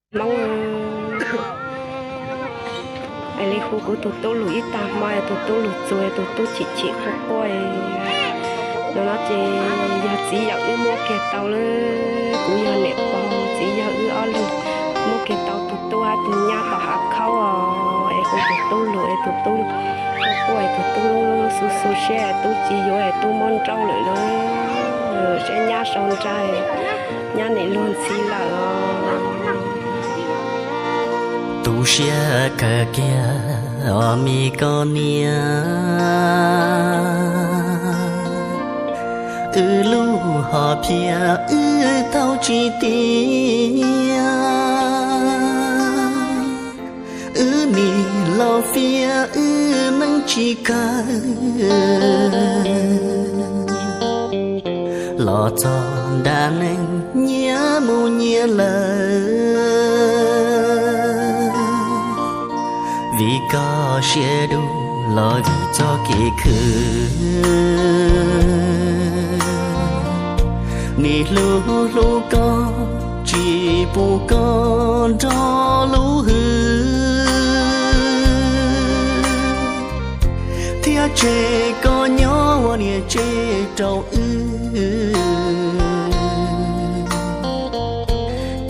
Hmoob, es li hu kuv tus tub lug ib tag hmo, tus tub lug txug, tus tub chim chim quaj quaj. No no ces yog txiv yawm wb muab kiag tau lawm, kuv yog niam pog, txiv yawg wb ob leeg muab kiag tau tus tub hab tus nyab tom hav khaub os, es hu tus tub lug es tus tub quaj quaj, tus tub xu xu siab, tub tsis yuav, tub muab nrauj lawm lauj, siab nyab sau nra, nyab nim luag ntxhi lawm os. Tu siab kawg kiag os me koj niam, wb lub hom phiaj wb taug tsis tiav, wb nim los fiab wb neej tsis kawg, los txog nram neeg nyias mus nyias lawm, vim koj siab dub los vim txoj kev khwv, nim hlub hlub koj tsis pub koj nrog lub hwj, thiab tseg koj nyob ua niam tsev rau wb.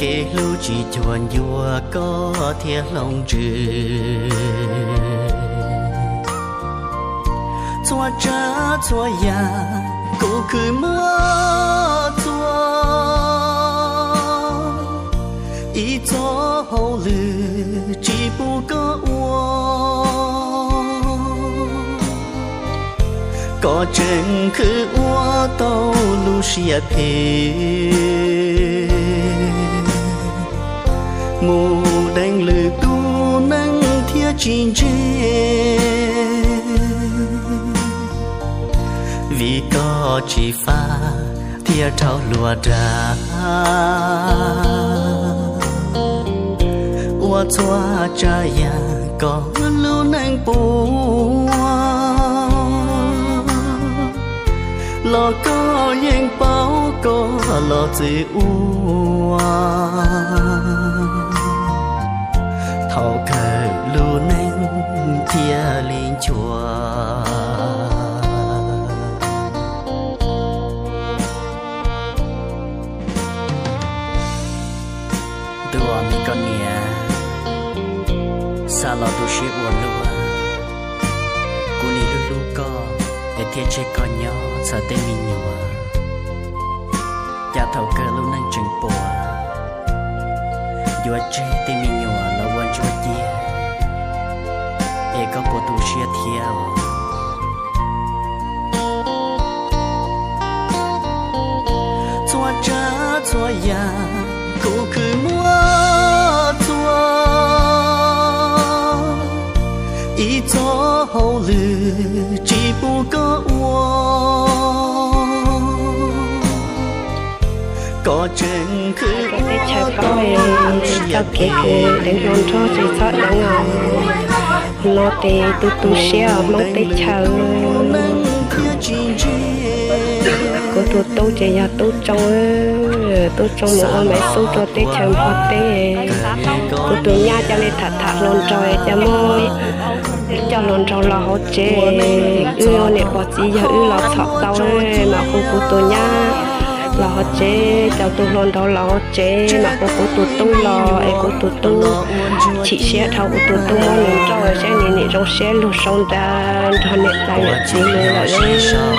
Kev hlub tsis cuag ncua koj thiaj hloov ntsws, txhua tsav txhua yam kuv khwv muab txua, ib txoj hauj lwm tsis pub koj ua, koj tseem khwv ua tau lub siab phem, mus deev lwm tus neeg thiaj tsis ntse, vim koj tsis faj thiaj rhaub luag dag, ua txhua tsav yam koj lub neej puas, los koj yeej paub koj los txwv ua, thaum kawg lub neej thiaj li nchuav. Ntuj, me koj niam, xa los tu siab ua luaj, kuv nim hlub hlub koj es thiaj tseg koj nyob txhawm tej me nyuam, cas thaum kawg lub neej tseem puas, yuav tseg tej me nyuam los ua ntsuab ciab, es koj puas tu siab thiab os? Txhua tsav txhua yam kuv khwv muab txua, ib txoj hauj lwm tsis pub koj ua, koj tseem khwv ua tau lub siab phem, mus deev lwm tus neeg thiaj tsis ntse, kuv tus tub ces yog tub tsoo, tub tsoo mus ua maiv xub rau teb chaws Nplog teb, kuv tus nyab ca le tham tham hluas nraug, ca muab coj hluas nraug los hauv tsev, wb ua niam pog txiv yawg wb los txhom tau, mam hu kuv tus nyab los hauv tsev, coj tus hluas nraug los hauv tsev, mam hu kuv tus tub los es kuv tus tub chim siab dhau, kuv tus tub muab nws nrauj saib nws nim zoo siab lug sau nra nrog niam tais yawm txiv lawm.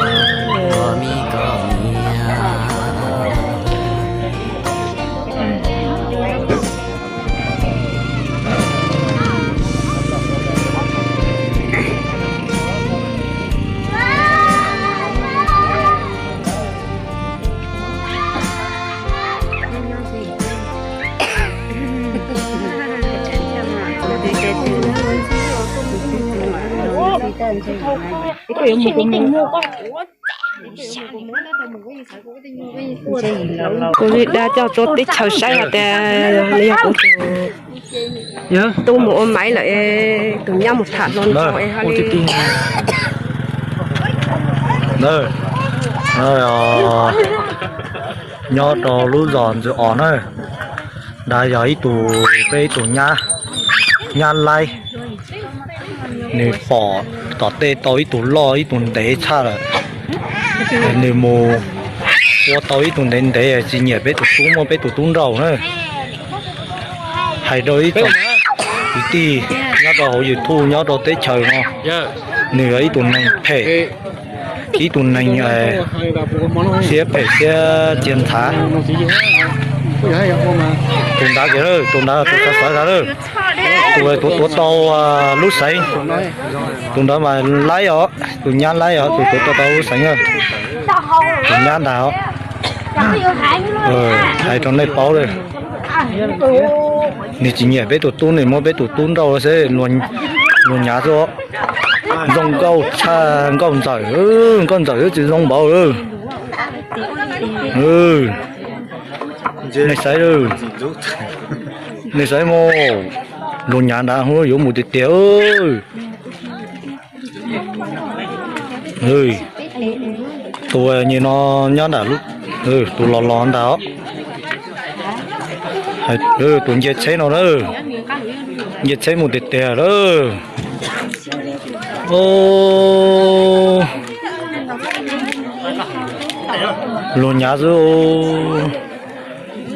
Kuv li dag coj tsuav teb chaws saib hais tias nws yog kuv tus tub mus ua maiv lawm, tus nyab mus tham hluas nraug es ho li. Nyob rau lub zos Ntxwj Os na, Nrad yog ib tug, peb ib tug nyab, nyab laib, nws pom tom tej tau ib tug loj ib tug ntev tshaj lawm. Nws mus ua tau ib tug ntev ntev, tsis nyiam peb tus tub, muab peb tus tub nrauj na. Hais rau ib tsoom kwv tij nyob rau hauv YouTube nyob rau teb chaws no, nws yog ib tug neeg phem, ib tug neeg siab phem siab cia ntxhav. Tus ntawd kiag, tus ntawd tus xav xav ntawd, tus tuav tuav tau lub xeev, tus ntawd mas laib os, tus nyab laib os, tus tuav tau tau lub xeev. Tus nyab ntag os. Hais rau nej paub li, nws tsis nyiam peb tus tub, nws muab peb tus tub nrauj xwb, luag nyav xwb. Zoo nkauj tshaj nkauj ntxawm, nkauj ntxawm twb tsis zoo npaum li. Nej saib, nej saib mas, luag nyav ntawd yuav mus tiag tiag. Tus nyuag no nyob nram, tus los los ntag os. Tus nce tsheb no na, nce tsheb mus tiag tiag lawm. Luag nyav xwb.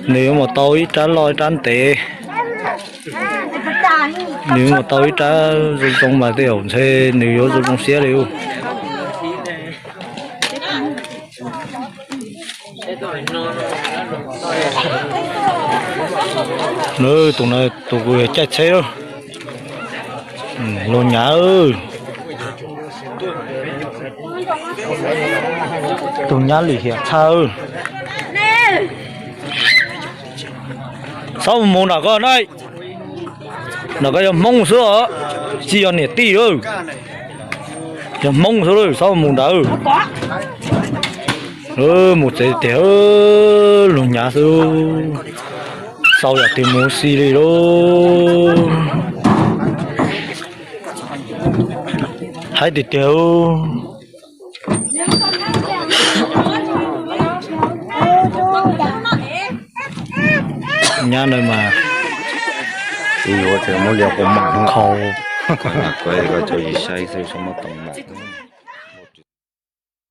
Nws yuav mus tau ib rab loj ib rab ntev. Nws yuav mus tau ib rab zoo zoo mas tej zaum ntshe nws yuav zoo zoo siab li. Tus no tus caij tsheb, luag nyav. Tus nyab lim hiam tshaj. Txhob mus nram ko na, nram ko yog Hmoob xwb os, tsis yog niam tij lawm. Yog Hmoob xwb lawm, txhob mus nrad. Mus tsev tiag, luag nyav xwb. Xaus yam twg mus ua si li lauj. Haib tiag tiag. Nyab ntawd mas, kuv yuav muab lias quas mam kho, kuv cov yim saib xwb, muab tau mam.